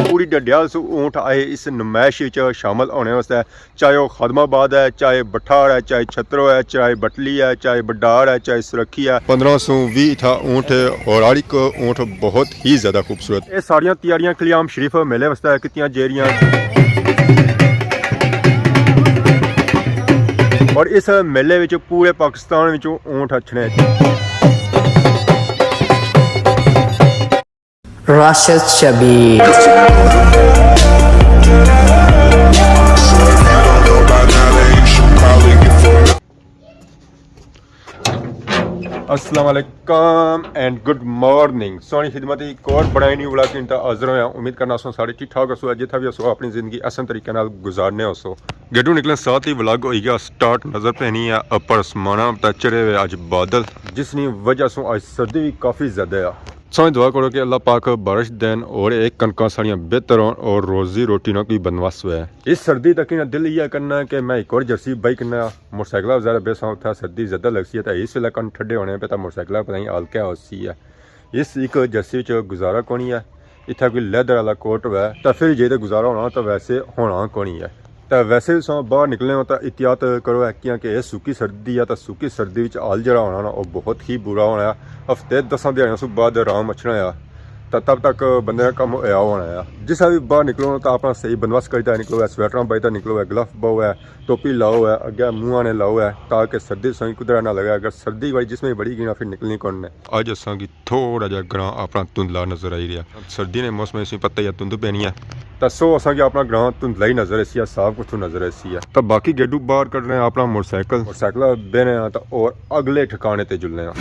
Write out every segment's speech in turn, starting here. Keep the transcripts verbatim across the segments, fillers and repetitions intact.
پوری ڈڈیال سوں اونٹ آئے اس نمائش وچ شامل ہونے واسطے، چاہے وہ خادم آباد ہے، چاہے بٹھار ہے، چاہے چھترو ہے، چاہے بٹلی ہے، چاہے بڈار ہے، چاہے سرکھی ہے۔ پندرہ سوں ویہہ اتھا اونٹ ہے اور ہر ایک اونٹ بہت ہی زیادہ خوبصورت۔ یہ ساریاں تیاریاں کلیام شریف میلے واسطے کیتیاں جیریاں۔ اور اس میلے وچ پورے پاکستان وچوں اونٹ اچھنے۔ راشد شبیر۔ السلام علیکم اینڈ گڈ مارننگ۔ سوہنی خدمت ایک اور بڑا ہی نیو ولاگ کن تا حاضر ہویا۔ امید کرنا سو سارے ٹھیک ٹھاک ہسو، جتھا بھی ہسو اپنی زندگی احسن طریقے نال گزارنے ہسو۔ گیٹوں نکلنے ساتھ ہی ولاگ ہوئی گیا سٹارٹ۔ نظر پینی ہے اپر آسماناں تے چڑھے ہوئے اج بادل، جس نی وجہ سوں اج سردی بھی کافی زیادہ ہے۔ سوہنی دعا کرو کہ اللہ پاک بارش دین اور ایک کنکاں ساڑیاں بہتر ہون اور روزی روٹی نا کوئی بندوبست ہوئے۔ اس سردی تک انہاں دل یہ کرنا کہ میں ایک اور جرسی بائی کرنا۔ موٹر سائیکل وغیرہ بیساں اتھا سردی زیادہ لگسی ہے، تے اس ویلے کن ٹھڈے ہونے پہ تے موٹر سائیکل پتہ نہیں حال کیا ہوسی ہے۔ اس ایک جرسی وچ گزارا کونی ہے۔ اتھا کوئی لیدر والا کوٹ ہوئے تے پھر جے تے گزارا ہونا، تے ویسے ہونا کونی ہے۔ تے ویسے بھی ساں باہر نکلے ہو تے احتیاط کرو ہے، کیاں کہ اے سوکی سردی ہے، تے سوکی سردی وچ حال جڑا ہونا نا، او بہت ہی برا ہونا ہے۔ ہفتے دساں دیہاڑیاں سوں بعد آرام اچھنا ہے، تے تب تک بندے نا کم ہویا ہونا ہے۔ جسا بھی باہر نکلو نا، تے اپنا صحیح بندوبست کری تے نکلو ہے، سویٹراں بائی تے نکلو ہے، گلف باؤ ہے، ٹوپی لاؤ ہے، اگے منہ آنے لاؤ ہے، تاکہ سردی سوئی کدھر نہ لگے۔ اگر سردی والی جسم میں بڑی گئی نا، پھر نکلنی کون نے۔ اج اساں کی تھوڑا جہا گراں اپنا دھندلا نظر آئی رہیا۔ سردی نے موسم اسی پتہ ہی ہے، دھند پینی ہے، تاں سو اساں کی اپنا گراں دھندلا ہی نظر اسی ہے، صاف کتھوں نظر اسی ہے۔ تاں باقی گیڈو باہر کڈنے آں اپنا موٹر سائیکل، موٹر سائیکل بینے آں تاں اور اگلے ٹھکانے تے جلنے آں۔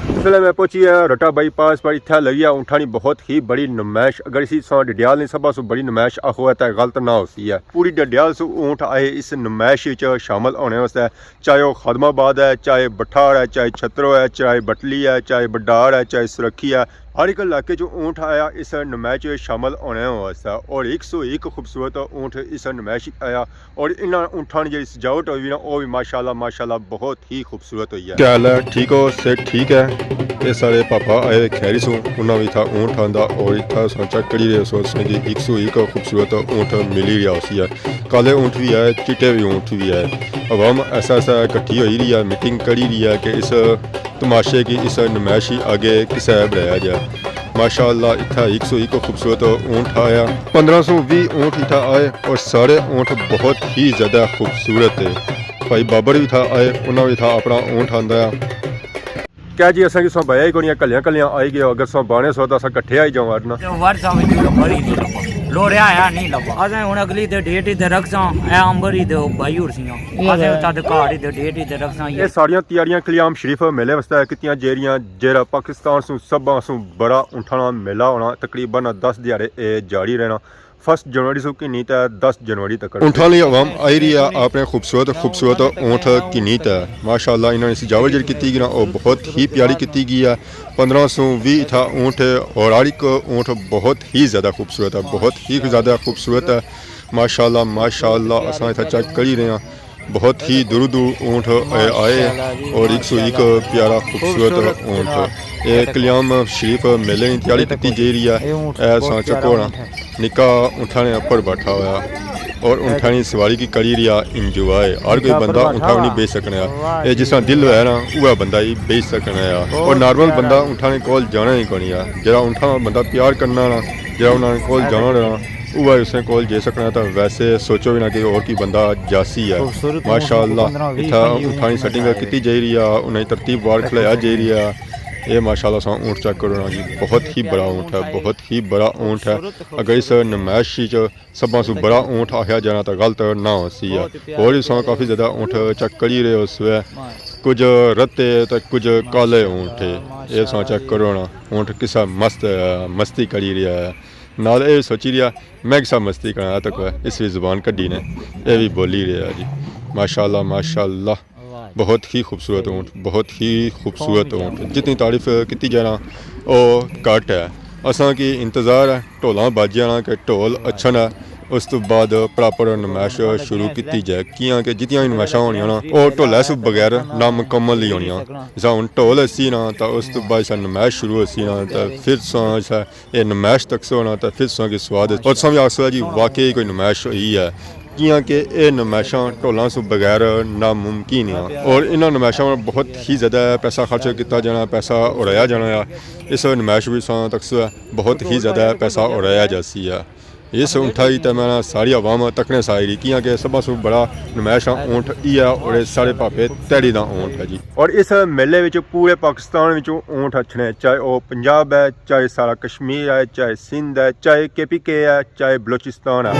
اس ویلے میں پہنچی ہاں رٹا بائی پاس پر، اتھا لگی ہے اونٹھاں نی بہت ہی بڑی نمائش۔ اگر اسی ساں ڈڈیال نی سبھا سوں بڑی نمائش آخو ہے تاں غلط نہ ہوسی ہے۔ پوری ڈڈیال سوں اونٹ آئے اس نمائش وچ شامل ہونے واسطے، چاہے وہ خادم آباد ہے، چاہے بٹھار ہے، چاہے چھترو ہے، چاہے بٹلی ہے، چاہے بڈار ہے، چاہے سرکھی ہے، ہر ایک علاقے چوں اونٹ آیا اس نمائش وچ شامل ہونے واسطے، اور ایک سو ایک خوبصورت اونٹ اس نمائش وچ آیا، اور انہاں اونٹاں نی جڑی سجاوٹ ہوئی نا، وہ بھی ماشاءاللہ، ماشاءاللہ بہت ہی خوبصورت ہوئی ہے۔ کیا حال ہے؟ ٹھیک ہو؟ صحت ٹھیک ہے؟ یہ سارے پاپا آئے خیری سوں، انہاں بھی تھا اونٹ آندا، اور اتھا ساں چیک کری رہے سو، ساں جی ایک سو ایک خوبصورت اونٹ ملی رہیا ہوسی ہے۔ کالے اونٹ بھی ہے، چٹے بھی اونٹ بھی ہے۔ عوام ایسا ایسا کٹھی ہوئی رہی ہے، میٹنگ کری رہی ہے کہ اس تماشے کی، اس نمائش کی آگے کسے بڑھایا جائے۔ ماشاءاللہ، اتھا ایک سو ایک خوبصورت اونٹ آیا۔ پندرہ سو ویہہ اونٹ اتھا آئے اور سارے اونٹ بہت ہی زیادہ خوبصورت ہے۔ بھائی بابر بھی تھا آئے، انہاں بھی تھا اپنا اونٹ آندا ہے۔ کیا جی، اساں کی سو بھایا ہی کونی، کلیاں کلیاں آئی گئے ہو، اگر سو بانے سو تاں اساں کٹھے آئی جاؤں اڈنا۔ تے ورثہ وچ جو مری نہیں لبا، لوریا آیا نہیں لبا۔ اساں ہن اگلی تے ڈیٹ ہی تے رکھساں، اے امبر ہی تے او بھائی ہور سیاں۔ اساں تد گھاڑ ہی تے ڈیٹ ہی تے رکھساں۔ یہ ساریاں تیاریاں کلیام شریف میلے واسطے کیتیاں جیریاں، جیڑا پاکستان سوں سبھاں سوں بڑا اونٹھاں نا میلہ ہونا، تقریباً دس دیہاڑے اے جاری رہنا۔ فرسٹ جنوری سوں گھنی تے دس جنوری تک۔ اونٹھاں نی عوام آئی رہی ہے اپنے خوبصورت خوبصورت اونٹ گھنی تے۔ ماشاءاللہ، انہاں نے سجاوٹ جڑی کیتی گئی نا، او بہت ہی پیاری کیتی گئی ہے۔ پندرہ سوں ویہہ اتھا اونٹ ہے اور ہر ایک اونٹ بہت ہی زیادہ خوبصورت ہے، بہت ہی زیادہ خوبصورت ہے۔ ماشاءاللہ، ماشاءاللہ، اساں اتھا چیک کری رہے ہیں۔ بہت ہی دور دور اونٹ آئے، آئے اور ایک سو ایک پیارا خوبصورت اونٹ۔ اے کلیام شریف میلے نی تیاری کیتی جائی رہی ہے۔ اے ساں چکو نا، نکا اونٹھاں نے اپر بیٹھا ہویا اور اونٹھاں نی سواری کی کری رہیا انجوائے۔ ہر کوئی بندہ اونٹھاں نہیں بیچ سکنا۔ اے جس طرح دل ہویا نا، اوہ بندہ ہی بیچ سکنا ہے۔ اور نارمل بندہ اونٹھاں نے کول جانا ہی کونی ہے۔ جڑا اونٹھاں بندہ پیار کرنا نا، جڑا انہاں نے کول جانا نا، اوہ اس نے کول جائی سکنا۔ تاں ویسے سوچو بھی نہ کہ اور کی بندہ جاسی ہے۔ ماشاءاللہ، اتھا اونٹھاں نی سیٹنگ کیتی جائی رہی ہے، انہاں نی ترتیب وار کھلایا جائی رہی ہے۔ اے ماشاءاللہ ساں اونٹ چیک کرو نا جی، بہت ہی بڑا اونٹ ہے، بہت ہی بڑا اونٹ ہے۔ اگر اس نمائش وچ سبھاں سوں بڑا اونٹ آخیا جانا تاں غلط نہ ہوسی ہے۔ اور بھی ساں کافی زیادہ اونٹ چیک کری رہے ہو سوے، کچھ رتے تے کچھ کالے اونٹ ہے۔ اے ساں چیک کرو نا، اونٹ کسا مست، مستی کری رہیا ہے۔ نال اے سوچی رہیا، میں کسا مستی کرنا تک اس وی زبان کڈی نے، اے وی بولی رہیا جی۔ ماشاءاللہ، ماشاءاللہ، بہت ہی خوبصورت اونٹ، بہت ہی خوبصورت اونٹ۔ جتنی تعریف کیتی جانا، او گھٹ ہے۔ اساں کی انتظار ہے ڈھولاں باجیاں نا کہ ڈھول اچھن ہے۔ اس تو بعد پراپر نمائش شروع کیتی جائے، کیاں کہ جتیاں وی نمائشاں ہونیاں نا، او ڈھولے سوں بغیر نامکمل ہی ہونیاں۔ جسا ہن ڈھول اسی نا، تاں اس تو بعد جسا نمائش شروع ہوسی نا، تاں فر تساں جسا اے نمائش تکسو نا، تاں فر تساں کی سواد، اور تساں وی آکھسو جی، واقعی کوئی نمائش ہوئی ہے۔ کیاں کہ اے نمائشاں ڈھولاں سوں بغیر ناممکن ہیں، اور انہاں نمائشاں میں بہت ہی زیادہ پیسہ خرچ کیتا جانا، پیسہ اڑایا جانا ہے۔ اس نمائش وچ تساں تکسو بہت ہی زیادہ پیسہ اڑایا جاسی ہے۔ اس اونٹھا کی تے میں ساری عوام تکنے سائی رہی، کیاں کہ سبھاں سوں بڑا نمائش اونٹ ای ہے، اور اے سارے پاپے تیڑی دا اونٹ ہے جی۔ اور اس میلے وچ پورے پاکستان وچوں اونٹ اچھنے، چاہے او پنجاب ہے، چاہے سارا کشمیر ہے، چاہے سندھ ہے، چاہے کے پی کے ہے، چاہے بلوچستان ہے۔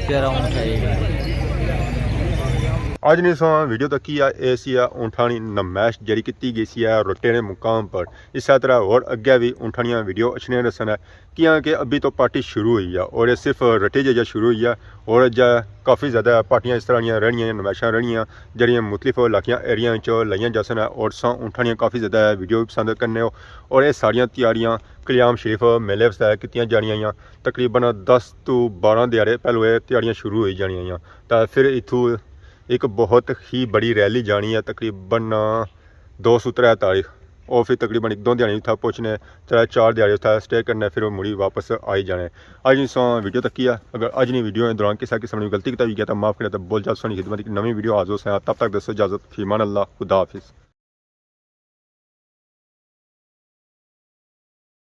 پیارا اونٹ ہے یہ۔ اج نی سو ویڈیو تکی ہے، اے سی ہے اونٹھاں نی نمائش جیڑی کیتی گئی سی ہے روٹے نے مقام پر۔ اس طرح اور اگے بھی اونٹھاں نیاں ویڈیو اچھنے رسن ہے، کیاں کہ ابھی تو پارٹی شروع ہوئی ہے اور یہ صرف رٹے جے شروع ہوئی ہے۔ اور اجے کافی زیادہ پارٹیاں اس طرح نیاں رہنیاں، نمائشاں رہنیاں، جیڑیاں مختلف علاقیاں ایریاں وچ لائیاں جاسن ہے۔ اور ساں اونٹھاں نیاں کافی زیادہ ویڈیو پسند کرنے ہو۔ اور یہ ساریاں تیاریاں کلیام شریف میلے واسطے کیتیاں جانیاں آئیاں۔ تقریباً دس تو بارہ دیہاڑے پہلو اے تیاریاں شروع ہوئی جانیاں آئیاں۔ تاں پھر اتھوں ایک بہت ہی بڑی ریلی جانی ہے، تقریباً دو سو ترے تاریخ۔ او پھر تقریباً ایک دو دیہاڑے اتھا پہنچنے، ترے چار دیہاڑے اتھا سٹے کرنے، پھر او مڑی واپس آئی جانے۔ اج نی سو ویڈیو تکی ہے۔ اگر اج نی ویڈیو دے دوران کسے قسم نی غلطی کتابی گیا تاں معاف کرے، تاں بول جا سونی خدمت ایک نویں ویڈیو حاضر ہوساں۔ تب تک دوستو اجازت، فی امان اللہ، خدا حافظ۔